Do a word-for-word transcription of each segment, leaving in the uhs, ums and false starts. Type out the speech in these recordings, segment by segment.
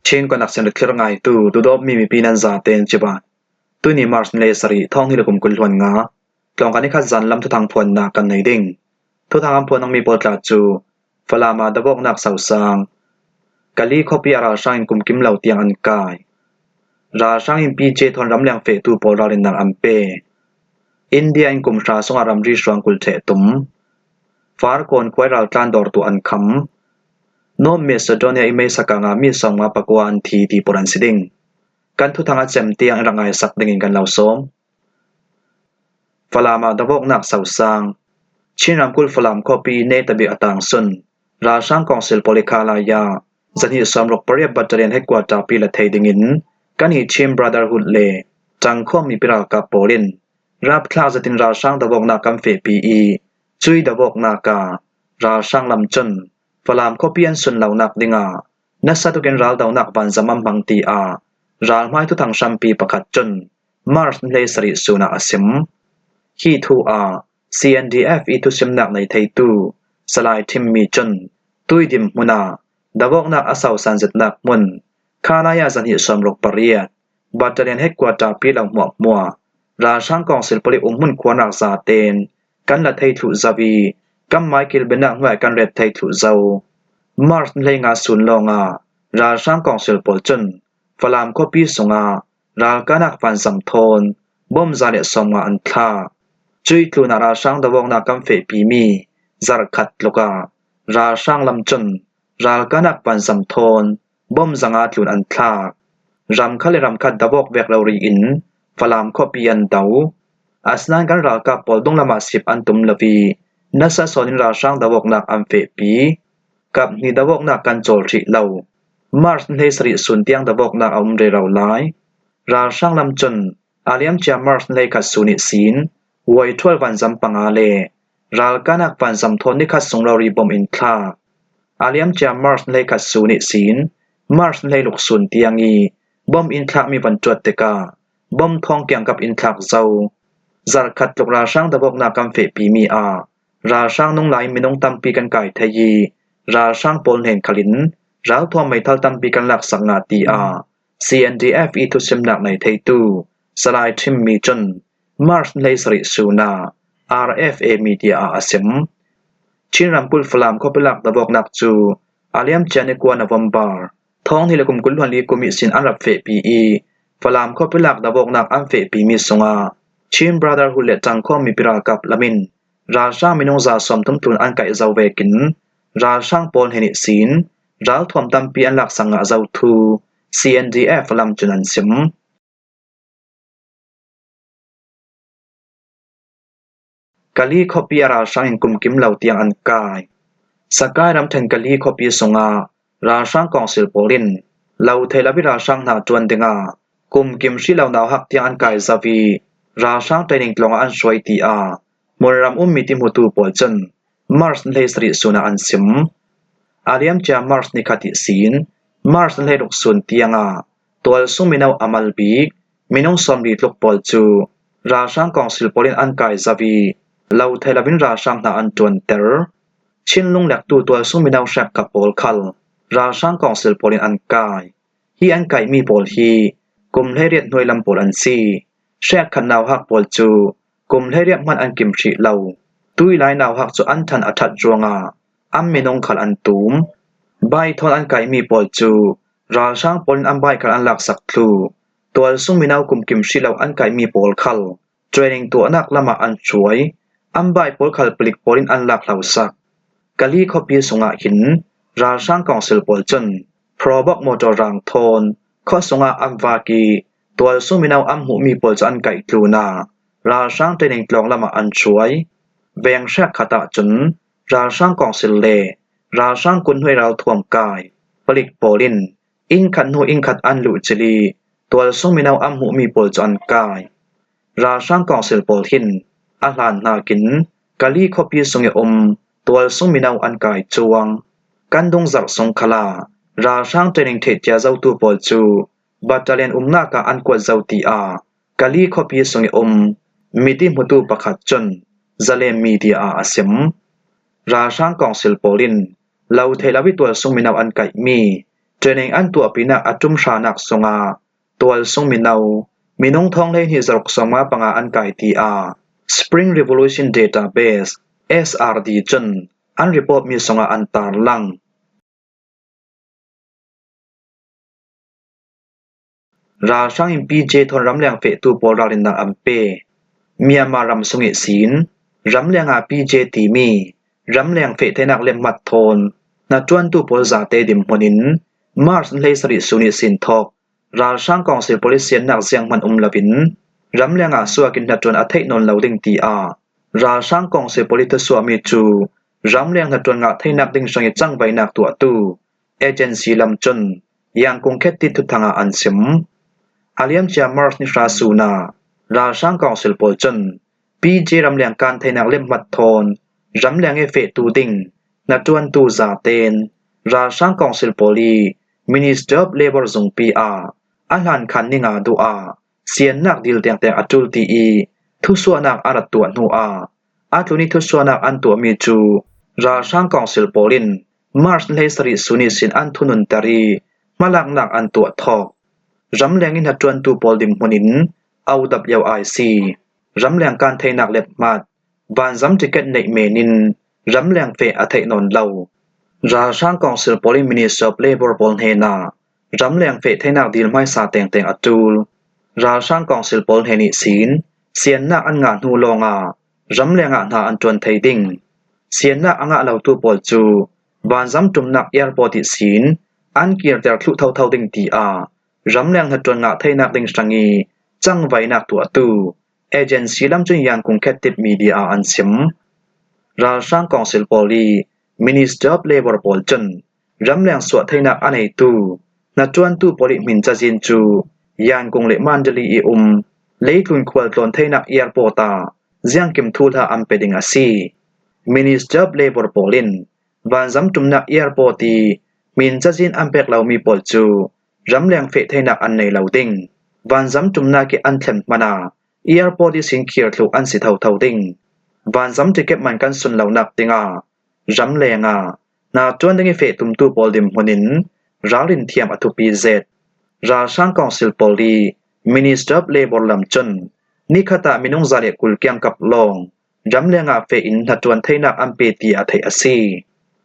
Chin Connection le thlir ngaitu, duhdawtmi mipi nan zaten cibai. Tuni March ni le sarih, thawng hnih le kum kul hluan nga, tlawngkal ni khat zan lam thuthang phuanna kan nei ding. Thuthang an phuan nangmi pawl tla cu Falam ah davawknak sausang. Kali khuapi ah ralhrang in kum kim lo tiang an kai. Ralhrang in P J thawn ramleng fehtu pawl ralrinnak an pe. India in kum hra sungah ramri hruang kul ṭheh tum. Farkawn khuai raltlan dawrtu an kham. North Macedonia i meisa kangah mi sawmnga pakua an thi ti pawl an si ding. Kan thuthang a cem tiang in rak ngaisak dingin kan lo sawm. Falam ah davawknak sausang. Chin ramkulh Falam khuapi netabik a tangsun ralhrang kawngsil pawl i khalai ah zahnih sawmruk pariat battalion headquarter pi la thei dingin kan i Chin Brotherhood le ṭangkhawm mipi ralkap pawl in rapthlak zetin ralhrang davawknak kan fehpi i cui davawknak ah ralhrang lam cun Falam khuapi an sun lonak dingah nasa tukin raldonak vanzam an hmang tiah ralhmai thuthang hrampi pakhat cun March ni hlei sarih sun ah a sim. Hi thu ah C N D F i thusimnak nei theitu Salai Thimmi cun tuidim hmun ah davawknak a sausan zetnak hmun khalai ah zahnih sawmruk pariat battalion headquarter pi lo hmuahhmuah ralhrang kawngsil pawl i umhmun khuanak zaten kan la thei thluh zo i kanmai kilvennak hnuai kan ret thei thluh zo. March ni hlei nga sun lawngah ralhrang kawngsil pawl cun Falam khuapi sungah ralkahnak vanzam thawn bom za le sawmnga an thlak. Cui tlunah ralhrang davawknak kan fehpimi zarh khat tlukah ralhrang lam cun ralkahnak vanzam thawn bom zanga tlun an thlak. Ramkhat le ramkhat davawk vek rori in Falam khuapi an do. Asinain kan ralkap pawl dunglamah sip an tum lo i nasa sawnin ralhrang davawknak an fehpi. Kap hnih davawknak kan cawl hrih lo. March ni hlei sarih sun tiang davawknak a um rero lai. Ralhrang lam cun a liamcia March ni hlei khat sun ihsin vuaithual vanzam panga le ralkahnak vanzam thawn ni khat sung rori bom in thlak. A liamcia March ni hlei khat sun ihsin March ni hlei luk sun tiang i bom in thlakmi van ṭuat tikah bom thawng kiangkap in thlak zo. Zarh khat tluk ralhrang davawknak kan fehpimi ah ralhrang nung lai minung tampi kan kai thei i ralhrang pawl hnen khalin ralthuam meithal tampi kan laksak ngah tiah C N D F i thusimnak nei theitu Salai Thimmi cun March ni hlei sarih sun ah R F A media ah a sim. Chin ramkulh Falam khuapi lak davawknak cu a liamcia ni kua November thawng hnih le kum kul hluan li kum ihsin an rak fehpi i Falam khuapi lak davawknak an fehpimi sungah Chin Brotherhood le ṭangkhawm mipi ralkap lam in ralhrang minung za sawmthum tlun an kaih zo vekin ralhrang pawl hnen ihsin ralthuam tampi an laksak ngah zo thu C N D F lam cun an sim. Kali khuapi ah ralhrang in kum kim lo tiang an kai. Sakai ramṭhen Kali khuapi sungah ralhrang kawngsil pawl in lo thei lo i ralhrang hna ṭuan dingah kum kim hrih lo nauhak tiang an kai zo i ralhrang training tlawng ah an hruai tiah hmunram um miti hmutu pawl cun March ni hlei sarih sun ah an sim. A liamcia March ni khat ihsin March ni hlei ruk sun tiangah tualsung mino a mal bik minung sawmli tluk pawl cu ralhrang kawngsil pawl in an kai zo i lo thei loin ralhrang hna an ṭuanter. Chin lunglektu tualsung mino hrekkhat pawl khal ralhrang kawngsil pawl in an kai. Hi an kaihmi pawl hi kum hleiriat hnuai lam pawl an si. Hrekkhat nauhak pawl cu kum hleiriat hmanh an kim hrih lo. Tuilai nauhak cu an ṭhan a ṭhat ruangah an minung khal an tum. Bai thawn an kaihmi pawl cu ralhrang pawl in an bai khal an laksak thluh. Tualsung mino kum kim hrih lo an kaihmi pawl khal training tuahnak lamah an hruai. An bai pawl khal palik pawl in an lak hlosak. Kali khuapi sungah hin ralhrang kawngsil pawl cun Probox motor rang thawn khua sungah an vak i tualsung mino an hmuhmi pawl cu an kaih tlunah ralhrang training tlawng lamah an hruai. Veng hrekkhat ahcun ralhrang kawngsil le ralhrang kun hnuai ralthuam kai palik pawl in inn khat hnu inn khat an luhcil i tualsung mino an hmuhmi pawl cu an kai. Ralhrang kawngsil pawl hin a hlan hnakin Kali khuapi sung i um tualsung mino an kai cuang. Kan dungzarh sung khalah ralhrang training ṭhehcia zotu pawl cu battalion umnak ah an kuat zo tiah Kali khuapi sung i um miti hmutu pakhat cun Zalen media ah a sim. Ralhrang kawngsil pawl in lo thei lo i tualsung mino an kaihmi training an tuahpinak a ṭum hranak sungah tualsung mino minung thawng hleihnih zaruk sawmnga panga an kai, tiah Spring Revolution Database, S R D, cun an report mi sungah an tarlang. Ralhrang in P J thawn ramleng fehtu pawl ralrinnak an pe. Myanmar ram sung ihsin ramleng ah P J timi ramleng feh theinak lemhmat thawn hnaṭuantu pawl zate dinhmun in March ni hleisarih sun ihsin thawk ralhrang kawngsil pawl i siannak zianghman um loin ramleng ah suak in hnaṭuan a theih nawn lo ding, tiah ralhrang kawngsil pawl i thusuahmi cu ramleng hnaṭuan ngah theinak ding hrang i cangvainak tuahtu agency lam cun Yangon khetti thuthang ah an sim. A liamcia March ni hra sun ah ralhrang kawngsil pawl cun P J ramleng kan theinak lemhmat thawn ramleng i fehtu ding hnaṭuantu zaten ralhrang kawngsil pawl i Ministry of Labour zungpi ah a hlan khan ni nga duh ah siannak dil tengteng a ṭul ti i thusuahnak a rak tuah hnu ah a tlun i thusuahnak an tuahmi cu ralhrang kawngsil pawl in March ni hleisarih sun ihsin an thununter i hmalaknak an tuah thawk. Ramleng i hnaṭuantu pawl dinhmun in O W I C, ramleng kan theinak lemhmat, vanzam ticket neih men in ramleng feh a theih nawn lo. Ralhrang kawngsil pawl in Ministry of Labour pawl hnenah ramleng feh theinak dil hmaisa tengteng a ṭul. Ralhrang kawngsil pawl hnen ihsin siannak an ngah hnu lawngah ramleng ah hna an ṭuan thei ding. Siannak a ngah lotu pawl cu vanzam ṭumnak airport ihsin an kirter thluh thotho ding, tiah ramleng hnaṭuan ngah theinak ding hrang i cangvainak tuahtu agency lam cun Yangon khetti media ah an sim. Ralhrang kawngsil pawl i Ministry of Labour pawl cun ramleng suah theinak a neitu hnaṭuantu pawl i hmin cazin cu Yangon le Mandalay i um leitlun khualtlawn theinak airport ah ziangkim thuhla an pe ding a si. Ministry of Labour pawl in vanzam ṭumnak airport i hmin cazin an pek lomi pawl cu ramleng feh theinak an nei lo ding. Vanzam ṭumnak i an thlen hmanh ah airport ihsin khir thluh an si thotho ding. Vanzam ticket man kan sun lonak dingah ramleng ah hnaṭuan ding i feh tumtu pawl dinhmun in ralrin thiam a thupi zet. Ralhrang kawngsil pawl i Ministry of Labour lam cun nikhat ah minung za le kul kiangkap lawng ramleng ah feh in hnaṭuan theinak an pe ti a theih a si.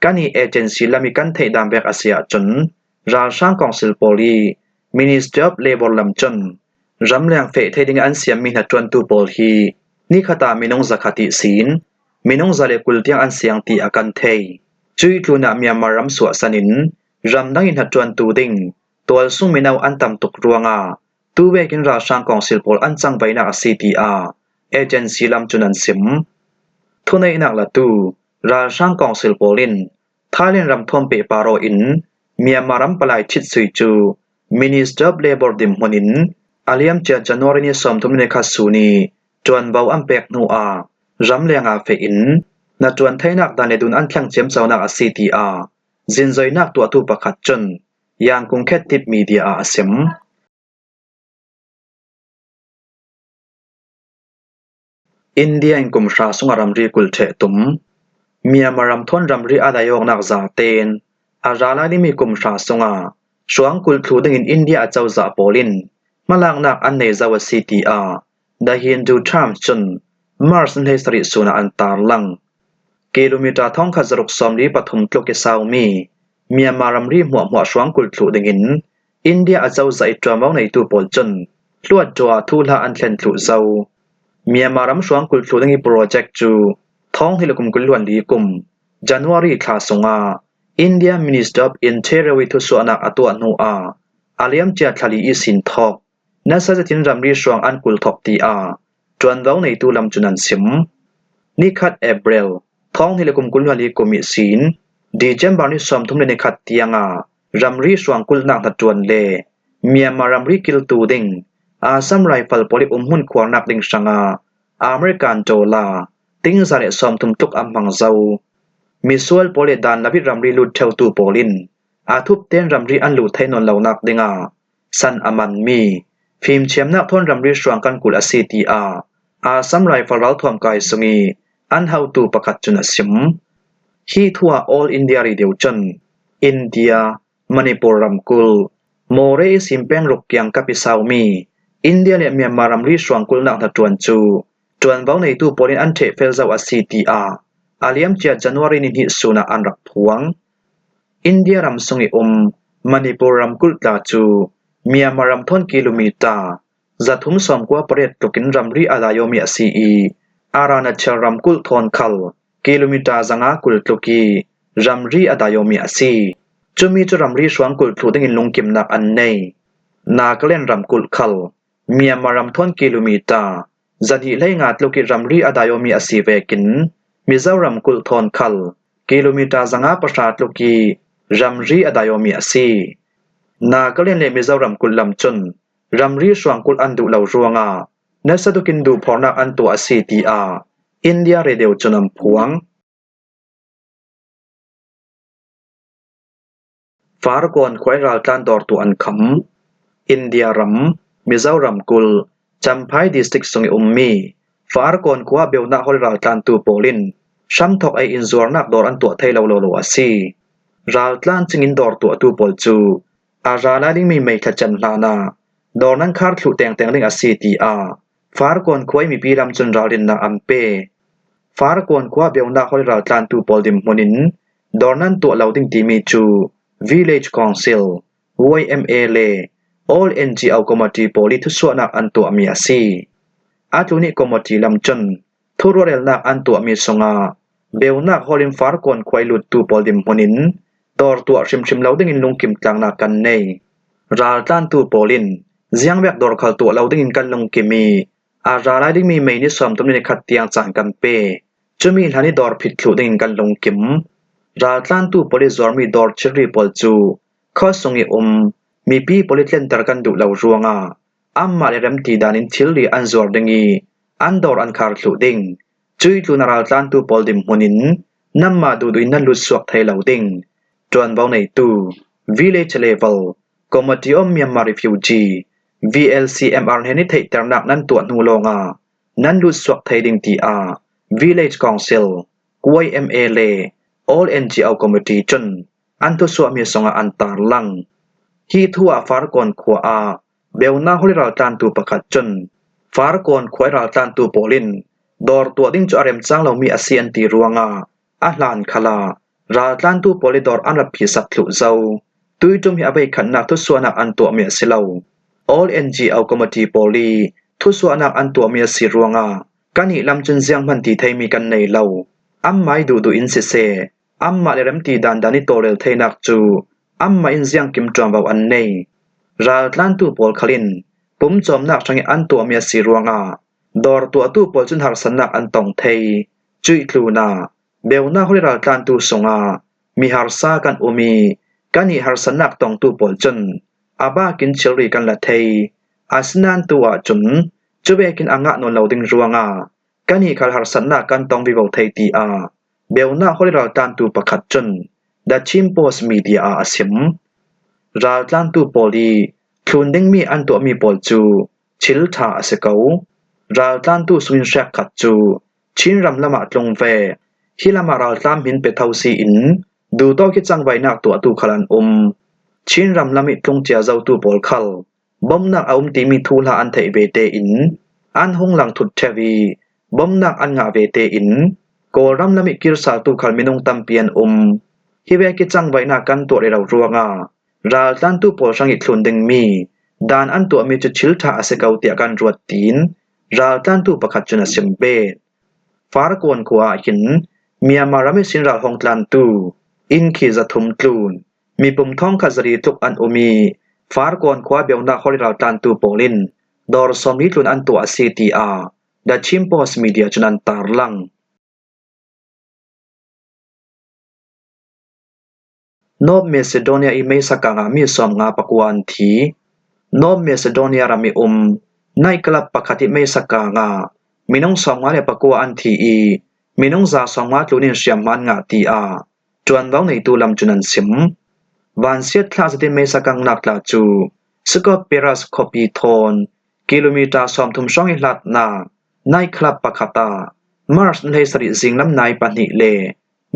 Kan i agency lam i kan theih dan vek a si ahcun ralhrang kawngsil pawl i Ministry of Labour lam cun ramleng feh thei ding an siammi hnaṭuantu pawl hi nikhat ah minung zakhat ihsin minung za le kul tiang an siang ti a kan thei. Cuih tlunah Myanmar ram suahsan in ramdang i hnaṭuantu ding tualsung mino an tam tuk ruangah tu vekin ralhrang kawngsil pawl an cangvainak a si, tiah agency lam cun an sim. Thuneihnak latu ralhrang kawngsil pawl in Thailand ram thawn pehpar aw in Myanmar ram palai thit sui cu Ministry of Labour dinhmun in a liamcia January ni sawmthum le ni khat sun i ṭuanvo an pek hnu ah ramleng ah feh in hnaṭuan theinak dan le dun an thleng ciamconak a si, tiah zinzoinak tuahtu pakhat cun Yangon khetti media ah a sim. India in kum hra sungah ramri kulh ṭheh tum. Myanmar ram thawn ramri a daihawknak zaten a ra lai dingmi kum hra sungah hruang kulh thluh dingin India acozah pawl in hmalaknak an nei zo a si, tiah The Hindu Times cun March ni hleisarih sun ah an tarlang. Kilometer thawngkhat zaruk sawmli pathum tluk i saumi Myanmar ramri hmuahhmuah hruang kulh thluh dingin India acozah i ṭuanvo neitu pawl cun hluat ṭua thuhla an thlen thluh zo. Myanmar ram hruang kulh thluh ding i project cu thawng hnih le kum kul hluan li kum January thla sungah India Ministry of Interior i thusuahnak a tuah hnu ah a liamcia thla li ihsin thawk nasa zetin ramri hruang an kulh thawk, tiah ṭuanvo neitu lam cun an sim. Nikhat April thawng hnih le kum kul hluan li kum ihsin December ni sawmthum le nikhat tiangah ramri hruang kulhnak hnaṭuan le Myanmar ramri kiltu ding Assam Rifle pawl i umhmun khuarnak ding hrangah American dollar ting za le sawmthum tluk an hmang zo. Misual pawl le dan lo i ramri lut ṭheutu pawl in a thupten ramri an luh thei nawn lonak dingah san a manmi fimthiamnak thawn ramri hruang kan kulh a si, tiah Assam Rifle ralthuam kai sung i an hotu pakhat cun a sim. Hi thu ah All India Radio cun India, Manipur ramkulh, Moreh ihsim peng ruk kiang kap i sa um i, India le Myanmar ramri suangkulhnak hnaṭuan cu ṭuanvo neitu pawl in an ṭhehfel zo a si, tiah a liamcia January ni hnih sun ah an rak phuang. India ram sung i um Manipur ramkulh tla cu Myanmar ram thawn kilometer zathum sawmkua pariat tlukin ramri a daiawmi a si i, Arunachal ramkulh thawn khal kilometer zanga kul tluk i ramri a daiawmi a si. Cumi cu ramri suangkulh thluh dingin lungkimnak an nei. Nagaland ramkulh khal Myanmar ram thawn kilometer zahnih hleinga tluk i ramri a daiawmi a si vekin, Mizoram kulh thawn khal kilometer zanga pahra tluk i ramri a daiawmi a si. Nagaland le Mizoram kulh lam cun ramri suangkulh an duh lo ruangah nasa tukin duhphornak an tuah a si, tiah India Radio cun an phuang. Farkawn khua i raltlan dawr tuah an kham. India ram, Mizoram kulh, Champhai district sung i ummi Farkawn khua ah Beuna hawl i raltlantu pawl in hramthawk ei in zuarnak dawr an tuah thei lo lawlaw a si. Raltlan cingin dawr tuahtu pawl cu a ra lai dingmi May thla cem hlan ah dawr nan khar thluh tengteng ding a si, tiah Farkawn khua i mipi lam cun ralrinnak an pe. Farkawn khua Beuna hawl i raltlantu pawl dinhmun in dawr nan tuah lo ding timi cu Village Council, Y M A le All N G O Committee pawl i thusuahnak an tuahmi a si. A tlun i committee lam cun thuruahhornak an tuahmi sungah Beuna hawl in Farkawn khua i luttu pawl dinhmun in dawr tuah hrimhrim lo dingin lungkim tlangnak kan nei. Raltlantu pawl in ziangvek dawr khal tuah lo dingin kan lungkim i, a ra lai dingmi May ni sawmthum le ni khat tiang caan kan pe. Cumi hlan i dawr phit thluh dingin kan lungkim. Raltlantu pawl i zuarmi dawr thilri pawl cu khuasung i um mipi pawl i tlenter kan duh lo ruangah anmah le remti dan in thilri an zuar ding i an dawr an khar thluh ding. Cuih tlun a raltlantu pawl dinhmun in nanmah duhduh in nan lutsuak thei lo ding. Ṭuanvo neitu, Village Level Committee on Myanmar Refugee, V L C M R hnen i theihternak nan tuah hnu lawngah nan lutsuak thei ding, tiah Village Council, Y M A le All N G O Committee cun an thusuahmi sungah an tarlang. Hi thu ah Farkawn khua ah Beuna hawl i raltlantu pakhat cun Farkawn khua i raltlantu pawl in dawr tuah ding cu a remcang lomi a si an ti ruangah a hlan khal ah raltlantu pawl i dawr an rak phisak thluh zo. Tuiṭum hi a voikhatnak thusuahnak an tuahmi a si lo. All N G O committee pawl i thusuahnak an tuahmi a si ruangah kannih lam cun zianghman ti theimi kan nei lo. Anmah i duhduh in siseh, anmah le remti dandan i tawlrel theinak cu anmah in ziangkim ṭuanvo an nei. Raltlantu pawl khal in pumcawmnak hrangih an tuahmi a si ruangah dawr tuahtu pawl cun harsatnak an tong thei. Cuih tlunah Beuna hawl i raltlantu sungah mi harsa kan um i, kannih harsatnak tongtu pawl cun a bakin thilri kan la thei. Asinain tu ahcun cuvekin a ngah nawn lo ding ruangah kannih khal harsatnak kan tong vivo thei, tiah Beuna hawl i raltlantu pakhat cun The Chin Post Media ah a sim. Raltlantu pawl i thlun dingmi an tuahmi pawl cu thil ṭha a si ko. Raltlantu sungin hrekkhat cu Chin ram lamah tlung ve. Hi lamah raltlan hmin pe tho si in duhtawk i cangvaihnak tuahtu khal an um. Chin ram lam i tlung cia zotu pawl khal bomnak a um timi thuhla an theih ve tein an hung lang thut ṭheu i bomnak an ngah ve tein Kawlram lam i kirsaltu khal minung tampi an um. Hi vek i cangvaihnak kan tuah rero ruangah raltlantu pawl hrangih thlun dingmi dan an tuahmi cu thil ṭha a si ko tiah kan ruat, tiin raltlantu pakhat cun a sim bet. Farkawn khua ah hin Myanmar ram ihsin ralhawng tlantu innkhi zathum tlun mipum thawngkhat zali tluk an um i, Farkawn khua Beuna hawl i raltlantu pawl in dawr sawmli tlun an tuah a si, tiah The Chin Post Media cun an tarlang. North Macedonia i meisakang ah mi sawmnga pakua an thi. North Macedonia ram i um night club pakhat i meisakang ah minung sawmnga le pakua an thi i, minung za sawmnga tlun in hriamhma an ngah, tiah ṭuanvo neitu lam cun an sim. Vansiat thlah zat in meisakangnak tla cu Skopje Piraeus khuapi thawn kilometer sawmthum hrawng i hlatnak night club pakhat ah March ni hleisarih zinglam nai pahnih le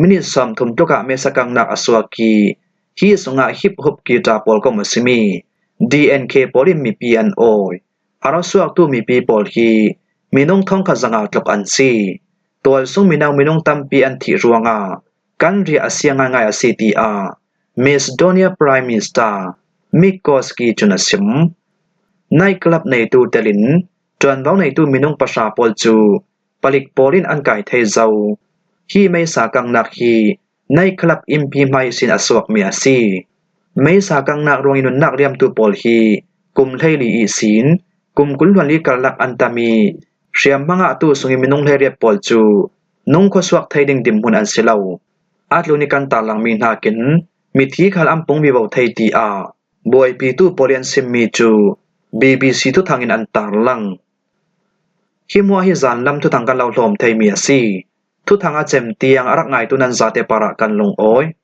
minit sawmthum tluk ah meisakangnak a suak i, Hi sungah hip hop guitar pawl kom a si mi D N K pawl in mipi an awi. A ra suaktu mipi pawl hi minung thongkhat zanga tluk an si. Tual sung minau minung tampi an thih ruangah kan riah a sia ngaingai a si, tiah Macedonia Prime Minister Mick Koski cun a sim. Night club neitu telin ṭuanvo neitu minung pahra pawl cu palik pawl in an kai thei zo. Hi meisa kangnak hi night club innpi hmai sin a suakmi a si. Meisa kangnak ruangih nunnak riamtu pawl hi kum hleili ihsin kum kul hluanli karlak an tam i hriamhma ngahtu sungin minung hleiriat pawl cu nung khuasuak thei ding dinhmun an si lo. A tlun i kan tarlangmi hnakin mithi khal an pung vivo thei, tiah buaipitu pawl i an simmi cu B B C thuthang in an tarlang. Hi hmuah hi zanlam thuthang kan lo hlawm theimi a si. Thuthang a cem tiang a rak ngaitu nan zate parah kan lungawi.